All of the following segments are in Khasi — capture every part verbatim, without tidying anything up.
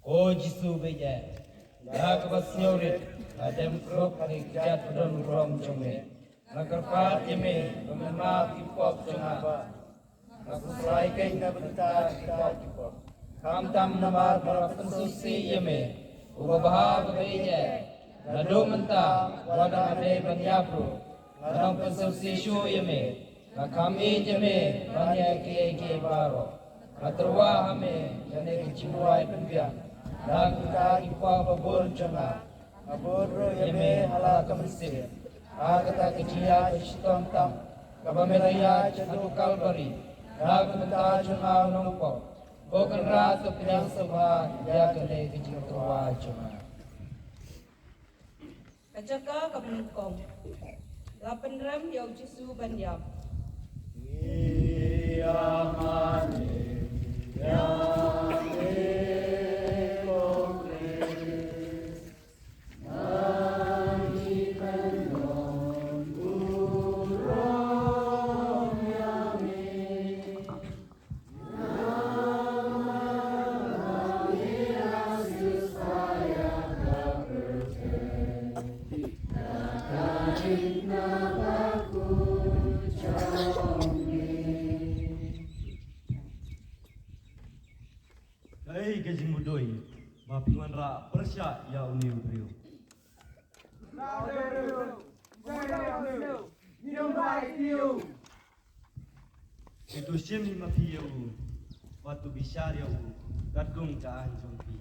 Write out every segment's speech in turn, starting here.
O Jisu beit eh, nga kaba sngewrit, nga dem khrup ha ki kjat ba don burom jong me. Nga kyrpad ïa me ba men map ki pop jong nga. Nga khuslai kein na ka bynta ki pop, khamtam namar ba nga la pynsngewsih ïa me, uba bha bad beit eh. Naduh mynta wat la nga dei ban ïap ruh, nga nang pynsngewsih shuh ïa me. Nga kham ïeit ïa me ban ïa kiei kiei baroh. Nga tyrwa ha me lane ka jingduwai pynbiang na ka bynta ki pop ba bun jong nga. Nga bud ruh ïa me ha la ka mynsiem ha kata ka jingïaid ba shitom tam kaba me la ïaid shaduh Kalbari na ka bynta jong nga u nongpop. Ko Kynrad, to pdiang sngewbha ïa kane ka jingtyrwa jong nga. Ka jaka kaba nyngkong. La pynrem ïa u Jisu ban ïap. Kaei ka jingmudui ba phi wanrah pyrshah ïa une u briew? Phi to shim hi ma phi ïa u, bad to bishar ïa u katkum ka aiñ jong phi.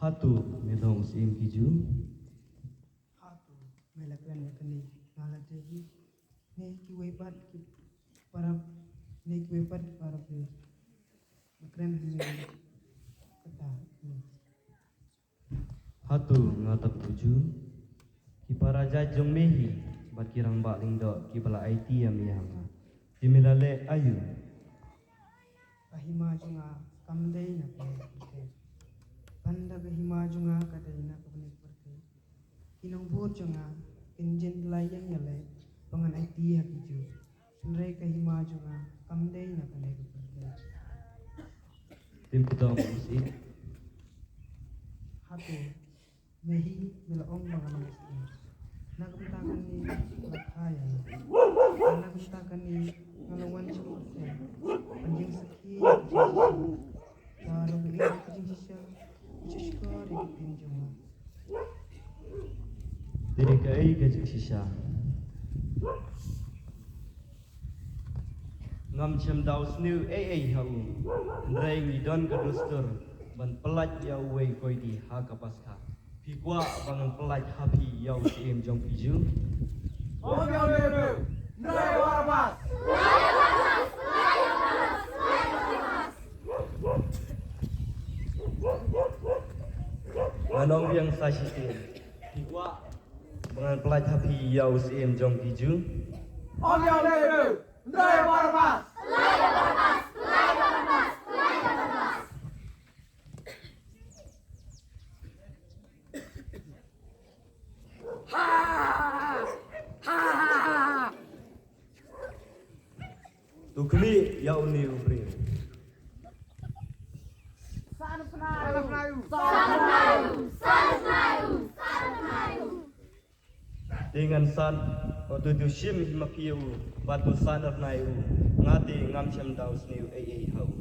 Hato me dang u syiem ki Jiw? Hato me la kren ïa kane? Nga la dei hi. Ne kiwei pat ki para, ne kiwei pat ki para briew. Nga kren hi kata ne. Hato nga dap u Jiw? Ki para jait jong me hi bad ki rangbah lyngdoh kiba la aiti ïa me ha nga, te me la leh aïu? Ka hima jong nga kam dei na kane ka pyrthei. Ban da ka hima jong nga ka dei na kane ka pyrthei, ki nongbud jong nga kin jin la ïeng ïaleh ba ngan aiti ha ki Jiw. Hynrei ka hima jong nga kam dei na kane ka pyrthei. Te me dang u syiem? Hato me hi me la ong ba nga long u syiem? Na ka bynta kane nga la kha ïa nga. Na ka bynta kane nga la wan sha pyrthei ban ïeng sakhi ïa ka jingshisha. Ka long ka jingshisha, ka jingshisha ka dei ka pyn jong nga. Te kaei ka jingshisha? Ngam shym da u sniew ei ei ha u. Hynrei ngi don ka dustur ban pyllait ïa uwei u koidi ha ka Paskha. Phi kwah ba ngan pyllait ha phi ïa u syiem jong phi Jiw? Ong ïa u, hynrei Barabas. Ngan ong biang sa shisien. Phi kwah ba ngan pyllait ha phi ïa u syiem jong ki Jiw? Ong ïa u, hynrei Barabas. To khmih ïa une u briew. Te ngan san, o to, to shim hi ma phi ïa u, bad to san ar nai u. Nga te ngam shym da u sniew ei ei ha u.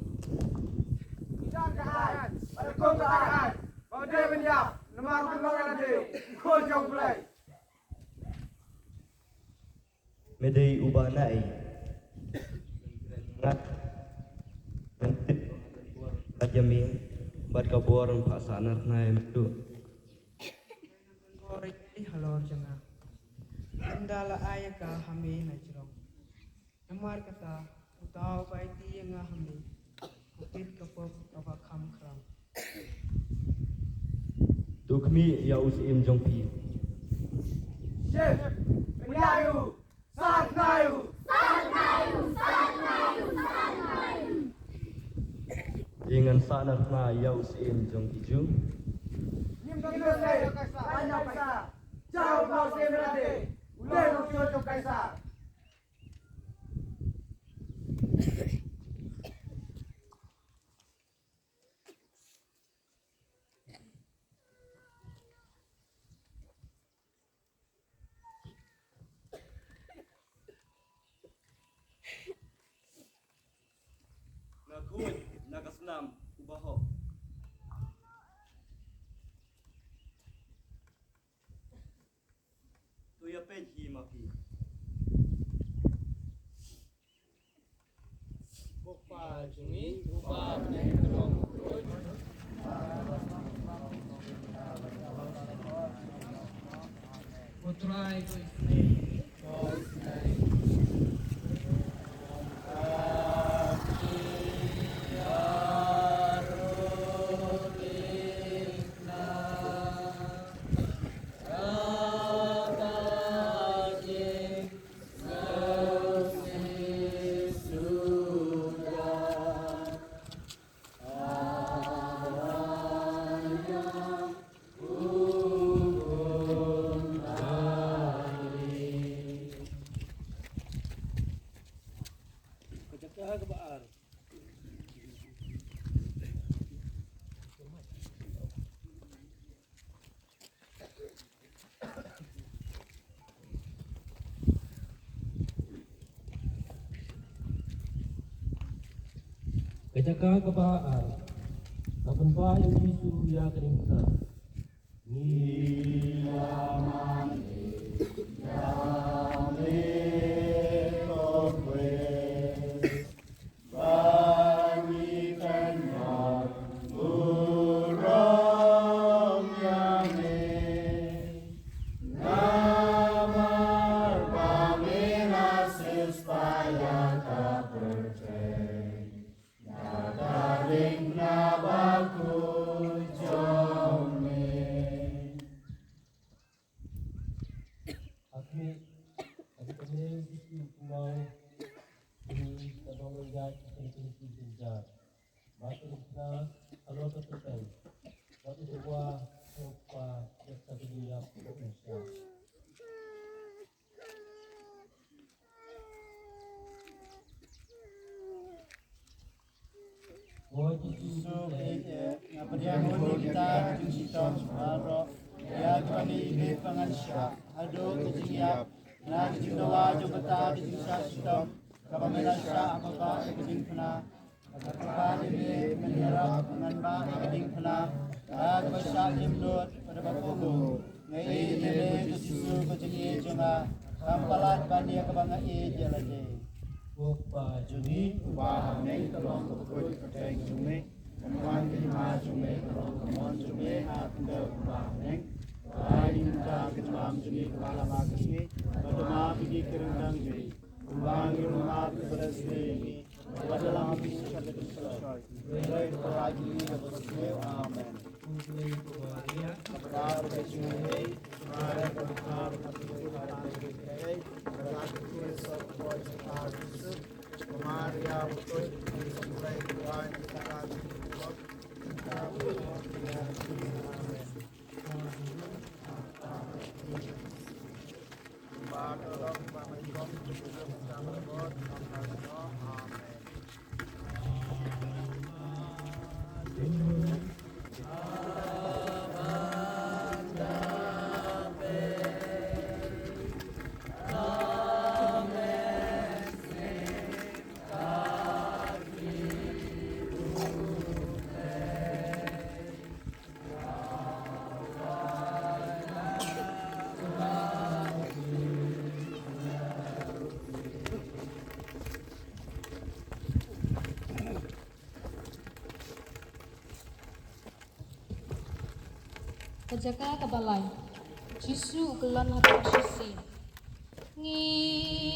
Jan ka ai, bad kum ka ai, ba dei ban ïap, namar ba long ïa lade u khun jong U Blei. Me dei uba naei? Nga, ngan tip ka jingim bad ka bor, ngan phah san ar nai me tu. Bor ïa ki halor jong nga. Ynda la ai ïa ka ha me na jrong. Namar kata, uta uba aiti ïa nga ha me, u peit ka pop kaba kham khraw. To khmih ïa u syiem jong phi. Shim, khmih ïa u, san ar nai u. Te ngan sa Ngan ïa u syiem jong ki Jiw. Ngim dei ban ïa Kaisar, ban ïa Kaisar. Jaw ba u syiem ïa lade, u dei u syiem jong Kaisar. Nga khuid na ka snam u bahok. To ïa peit hi ma phi. Ko Pa jong ngi uba ha bneng, ka long ba khuid. Ko Trai, ko Isynei. Ka jaka kaba ar. Ka jaka kaba ar. Ka pynpaw ïa u Jisu ïa ka diengphna. Ngi ïa mane ïa me, ko Khrist. Ba ngi kynmaw burom ïa me. Namar ba me la siewspah ïa ka pyrthei da ka diengphna bakhuid jong me. Ha khmih, ha khmih u Jisu u kynmaw ïa ki nongïaid ki jingkyrkhu jynjar. Bad u kynmaw halor ka kyrteng. Bad u dawa ha u Kpa ïa ka jingïap ka pynshai. Ko Jisu, eh, eh, nga pdiang ïa kita ki jingshitom baroh ïa kiba ngi ïeit ba ngan shah haduh ka jingïap, na ka jingdawa jong kata ka jingshah shitom kaba me la shah ha kaba ka jingpynah. Bad kaba ngi me ngi ïarap ngan bah ïa ka diengphna, da kaba shah ïa mut bad da kaba kohnguh. Nga ïeit ïa me ko Jisu ko jingïeit jong nga, kham palat ban ïa kaba nga ïeit ïa lade. Ko Pa jong ngi uba ha bneng, ka long ka kyrteng jong me, kan wan ka hima jong me, ka long ka mon jong me ha khyndew kumba ha bneng. Ai ïa ngi mynta ka jingmam jong ngi kaba ha la ka sngi, bad da ma ïa ngi ki ryngkang jong ngi, kumba ngi ruh ngi map ïa kiba la sniew ïa ngi. Ka jaka kaba lai. Jisu u kyllon ha ka shisien. Ngi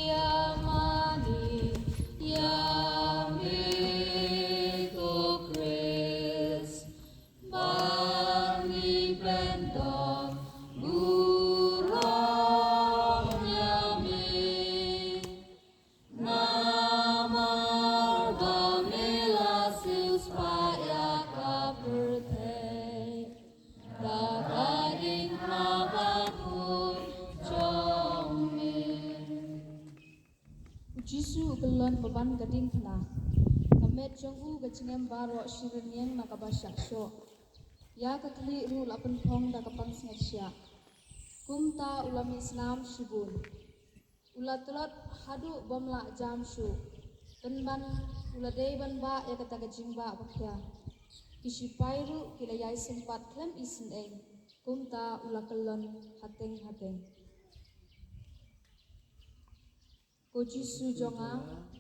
ïa mane ïa me ko Khrist. Ba ngi pyndonkam burom ïa me. Namar ba me la siewspah ïa ka Ban ba ban ka diengphna. Ka met jong u ka jingem baroh shi rynïeng na kaba shah shoh. Ïa ka khlieh ruh la pynphong da ka pansngiat shiah. Kumta u la mih snam shibun. U la tlot haduh bym lah jam shuh. Pynban u la dei ban bah ïa kata ka jingbah ba khia. Ki shipai ruh ki la ïai sympat khlem isynei. Kumta u la kyllon hateng hateng. Ko Jisu jong nga,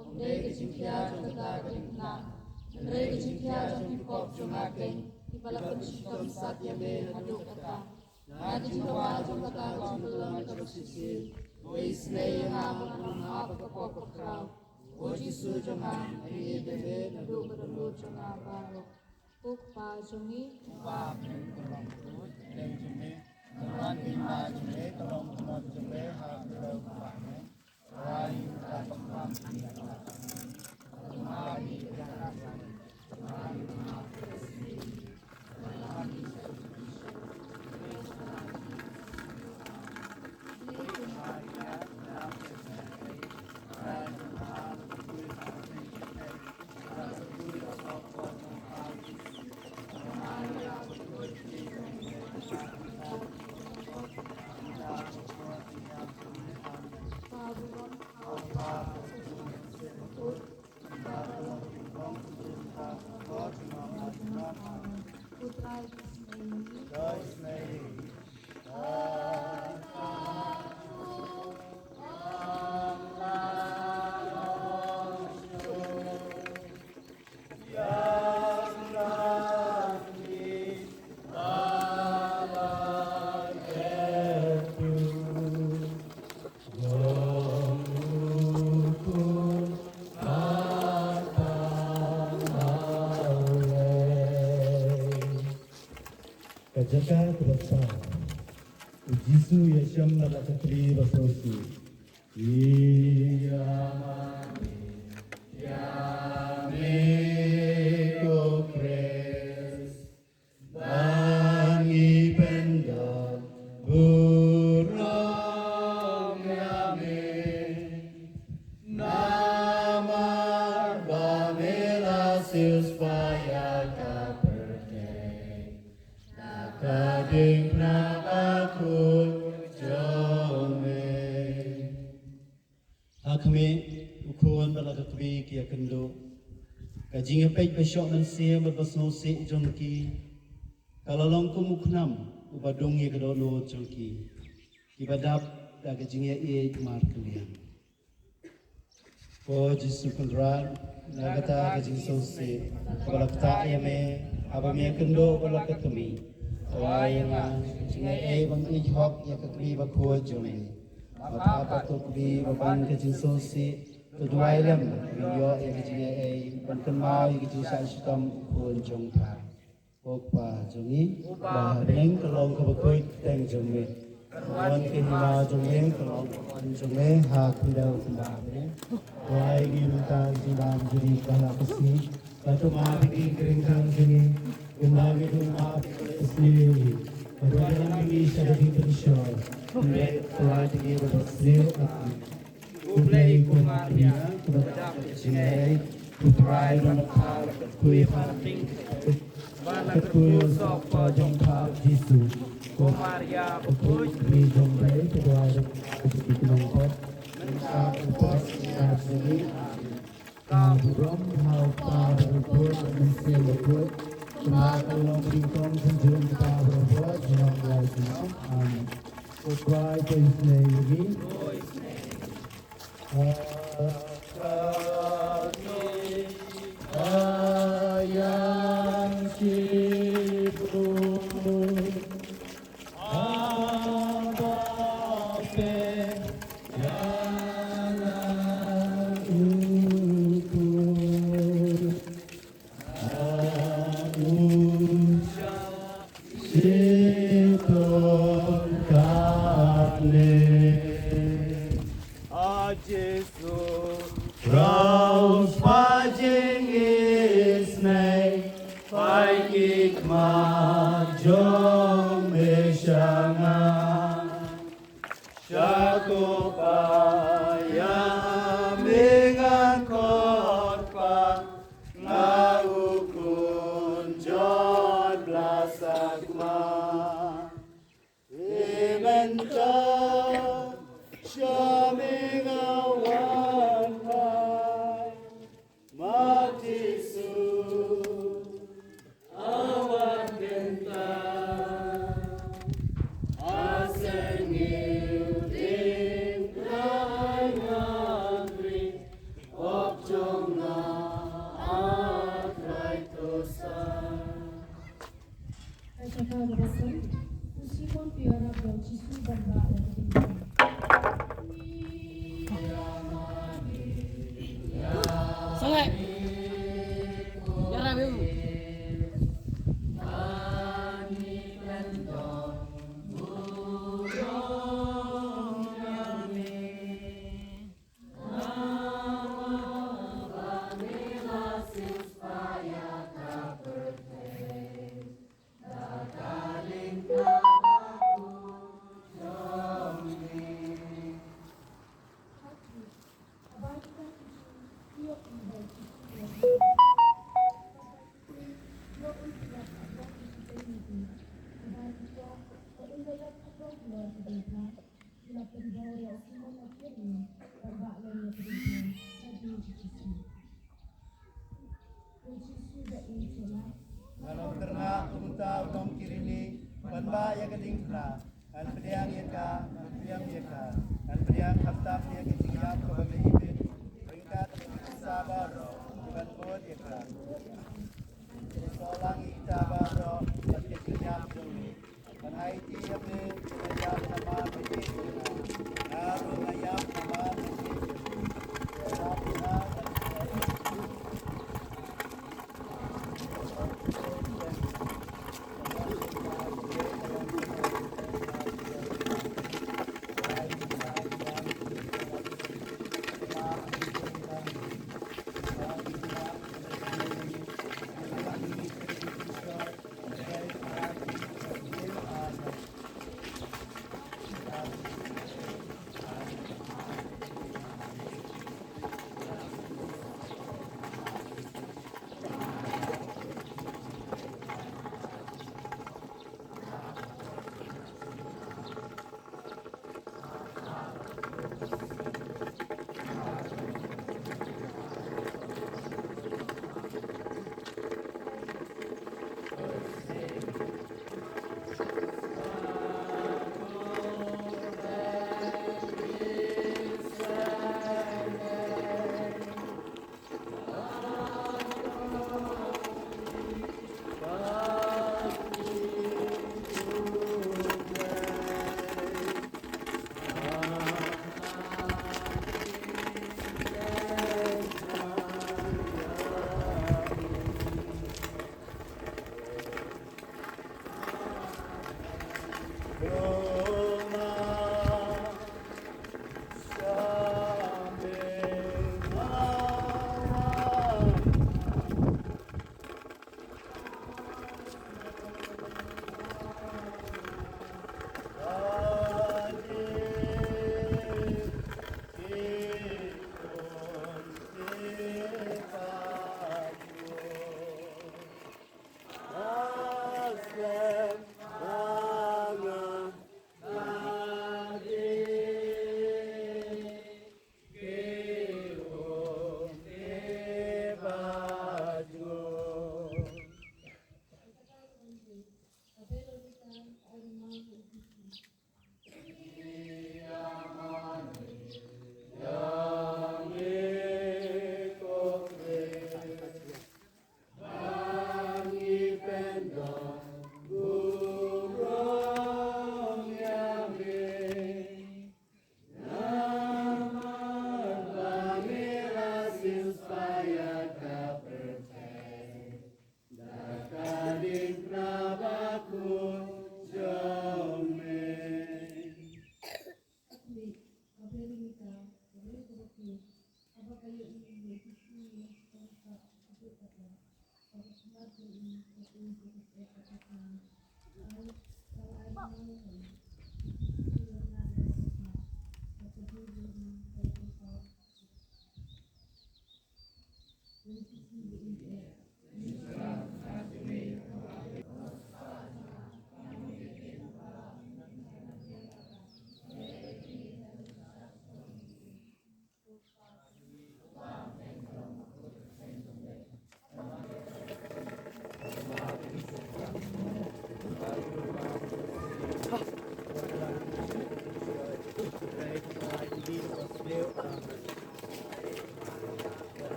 ym dei ka jingkhia jong kata ka diengphna, hynrei ka jingkhia jong ki pop jong nga keiñ, kiba la pynshitom sat ïa me haduh kata. Na ka jingdawa jong kata ka jingkyllon kaba shisien, to isynei ïa nga ban ym hap ha ka pop bakhraw. Ko Jisu jong nga, ai ïeit ïa me naduh ka dohnud jong nga baroh. Ko Kpa jong ngi. Ka jaka kaba saw. U Jisu u ïashem bad la ka khlieh ba sngewsih. Ïa me, ïa me ko Khrist, ba ngi pyndonkam burom ïa me. Namar ba me la siewspah ïa ka pyrthei. Na ka diengphna bakhuid jong me. Ha khmih, u khun bad la ka kmie ki ïakynduh. Ka jingïapeit ba shoh mynsiem bad ba sngewsih jong ki ka la long kum u khnam uba dung ïa ka dohnud jong ki, kiba dap da ka jingïaieit markylliang. Ko Jisu Kynrad, na kata ka jingsngewsih kaba la ktah ïa me haba me ïakynduh bad la ka kmie, pynwai ïa nga ka jingaiei ban ïeit hok ïa ka kmie bakhuid jong me. Ba pha bad ka kmie ba ban ka jingsngewsih, to duwai lem ban ïoh ïa ka jingaiei ban kynmaw ïa ka jingshah shitom u khun jong pha. Ko Kpa jong ngi, ba ha bneng ka long kaba khuid ka kyrteng jong me. Ka wan ka hima jong me, ka long ka mon jong me ha khyndew kumba ha bneng. Pynwai ïa ngi mynta ka jingbam jong ngi kaba la ka sngi. Bad to map ïa ngi ka ryngkang jong ngi, kumba ngi don map ïa kiba la isynei ïa ngi. Bad wat ïalam ïa ngi sha ka jingpynshoi, hynrei pynwai ïa ngi bad basniew ïa ngi. Khublei ko Maria, kaba dap da ka jingaiei, u Trai u don bad pha, la ka kmie pha ha khlieh, bad la ka kmie u sohpop jong pha u Jisu. Ko Maria bakhuid, kmie jong U Blei, to duwai ïa ngi ki nongpop, mynta bad ha ka por jong ka jingmut. Amen. Ka burom ha u Kpa bad u Khun bad u Mynsiem Bakhuid, kumba ka long nyngkong, kumjuh, mynta bad ha ka por jong ka jingmut. Amen. Ko Trai to isynei ïa ngi. Shitom katne. A Jisu, Khrist ba jingisynei, peit khmat jong me sha nga. Sha ko paidbah me ngan Ka ka ka ba san, u Simon Piora ba u Jisu ban ba ïa ka ding. Saleh. Ïa ra beu. Nga long kyrngah kumta u nongkyrkhu ban bah ïa ka diengphna. Ngan pdiang ïa ka, ngan pdiang ïa ka, ngan pdiang khamtam ïa ka jingïap kaba me ibit. Ryngkat ïa ki ksa baroh kiban bud ïa ka. Shu lang ïa kita baroh bad ka jingïap jong me. Ban aiti ïa me, ban ïap namar me. Nga ruh nga ïap namar me.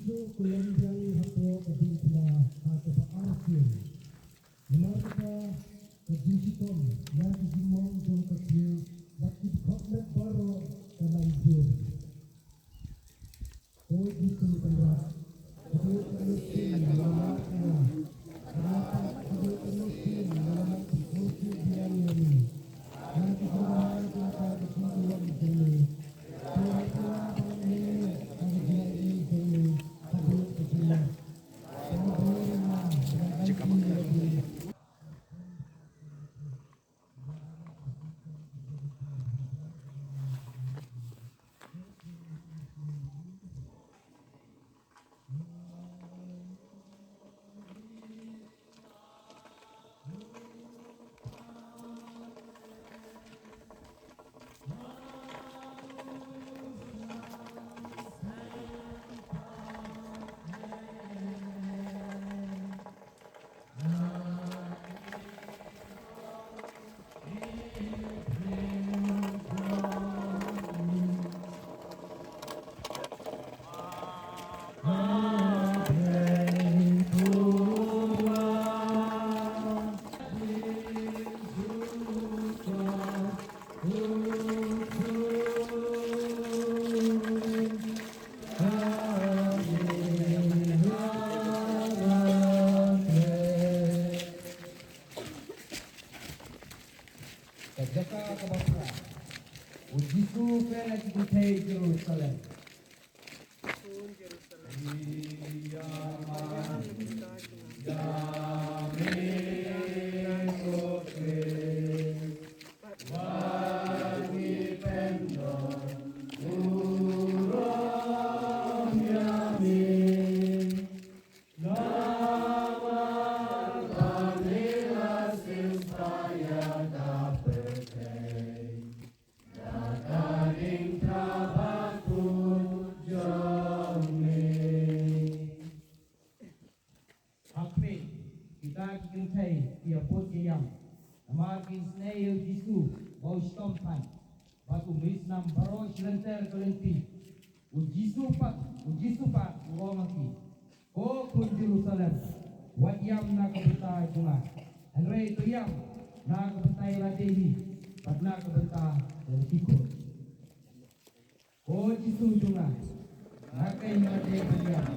Ko longbiang hapoh ka jingpynah ha kaba arsien. Namar kata ka jingshitom ïa ki jingmong jong ka sngi bad ki dkhot met baroh ka la jur. O Jisu Kynrad, ka dei ka mynsiem ïa la ka. Ka dei ka mynsiem ïa la ka. Ka jaka kaba phra. U Jisu u pynlong ki kynthei Jerusalem. Ha khmih, kita ki kynthei ki ïa bud ïa ïam. Namar ki isynei ïa u Jisu ba u shitom than. Bad u mih snam baroh shi lynter ka lynti. U Jisu pat, u Jisu pat u ong ha ki, ko khun Jerusalem, wat ïam na ka bynta jong nga. Hynrei to ïam na ka bynta ïa lade hi bad na ka bynta ïa la ki khun. Ko Jisu jong nga, nga khlem lade ban ïam.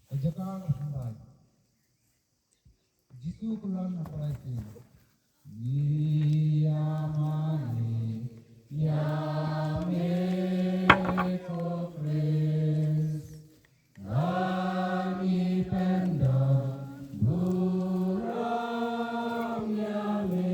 Ka jaka kaba khyndai. Jisu u ong ha ki parai ki, ïa ma ngi, ïa me ko Khrist, ngi pyndon burom ïa me.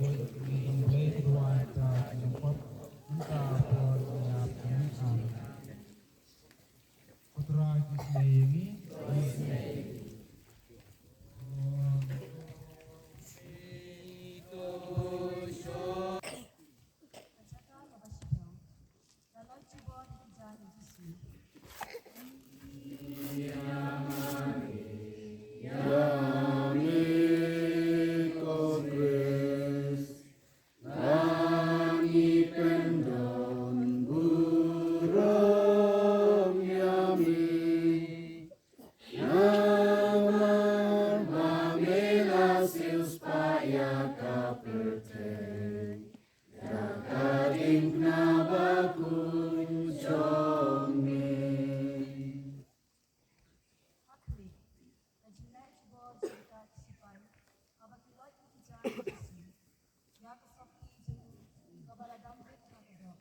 Ko Blei ki duwai ta ki jingpop, mynta bad ha ka por jong ka mihngi. Amen. Ko Trai ki isynei ïa ngi. Ïa me ko Khrist, ba ngi pyndon burom ïa me. Namar ba me la siewspah ïa ka pyrthei da ka diengphna bakhuid jong me. Ha khlieh, ka jingleh jubor jong kita ki sipai, haba ki lait ki kjat ki sngi, ïa ka sopti jong u kaba la dam rit ha ka doh,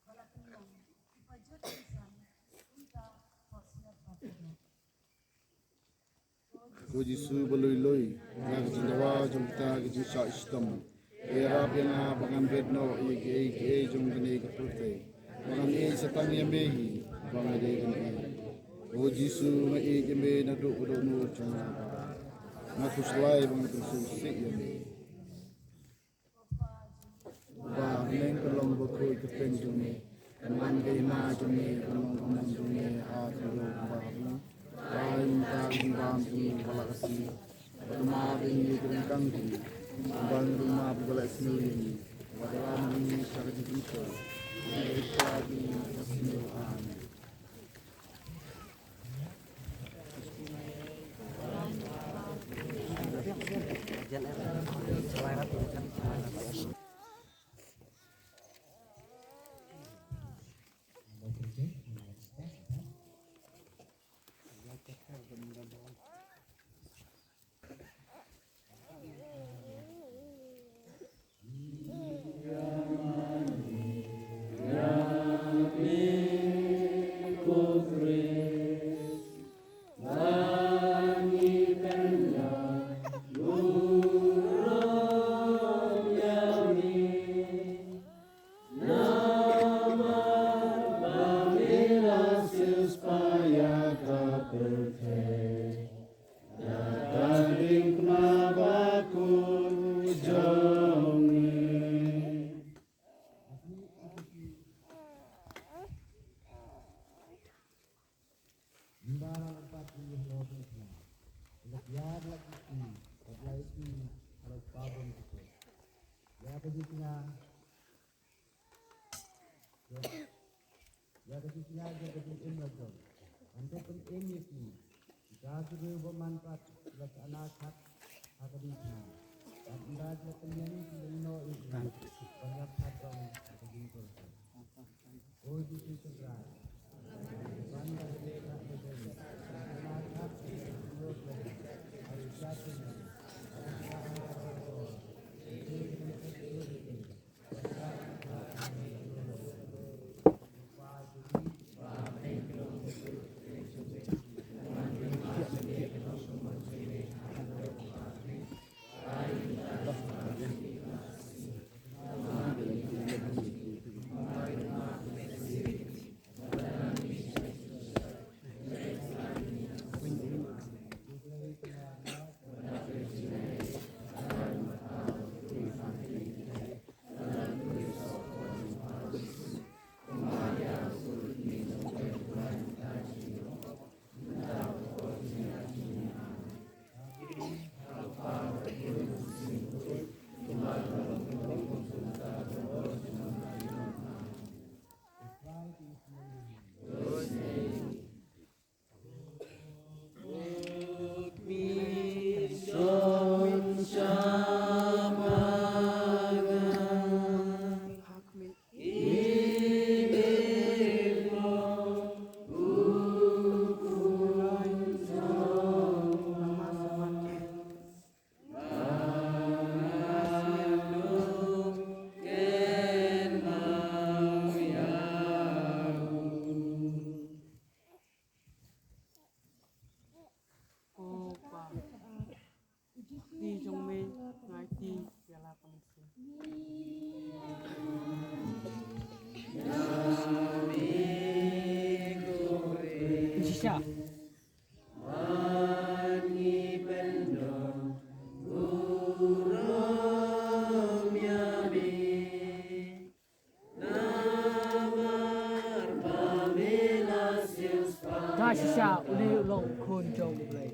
ba la pynlong, ki pajut ki san, kumta, hok siat bad ka doh. Ko Jisu ba lui lui, na ka jingdawa jong kita ki jingshah shitom, ïarap ïa nga ba ngan bret noh ïa kiei kiei jong kane ka pyrthei, ba ngan ïeit sa tang ïa me hi ba nga dei kane. Ko Jisu, nga ïeit ïa me naduh ka dohnud jong nga. Nga khuslai ba ngan pynsngewsih ïa me. Ba ha ka neng ka long bakhuid ka pdeng jong me, kan wan ka hima jong me, kan long ka mon jong me ha khyndiat kumba ha bneng. Ai mynta ka jingbam jong ngi kaba la ka sngi, bad kynmaw ïa ngi ki ryngkang jong ngi, kumba ngi kynmaw ba la sniew ïa ngi, bad ym lam ïa ngi sha ka jingpynshoi, hynrei shah ïa ngi na ka sniew. Amen. Namar ba me la siewspah ïa ka pyrthei da ka diengphna bakhuid jong me. Ynda la lympat ïa u Hera jong u Trai, u la kiar la ki kti, bad la ïohi ha la u kpa bun ki kti. Ïa ka jingkñia, ïa ka jingkñia jong ka jingim la jong, hynrei pynim ïa ki, kita ki briew ba man pat ki la shah nang khat ha ka diengphna, bad ynda ki la pynïeng ki la ïehnoh ïa ki ban ïap pat jong ha ka jingkulmar. Shisha une u long u khun jong U Blei.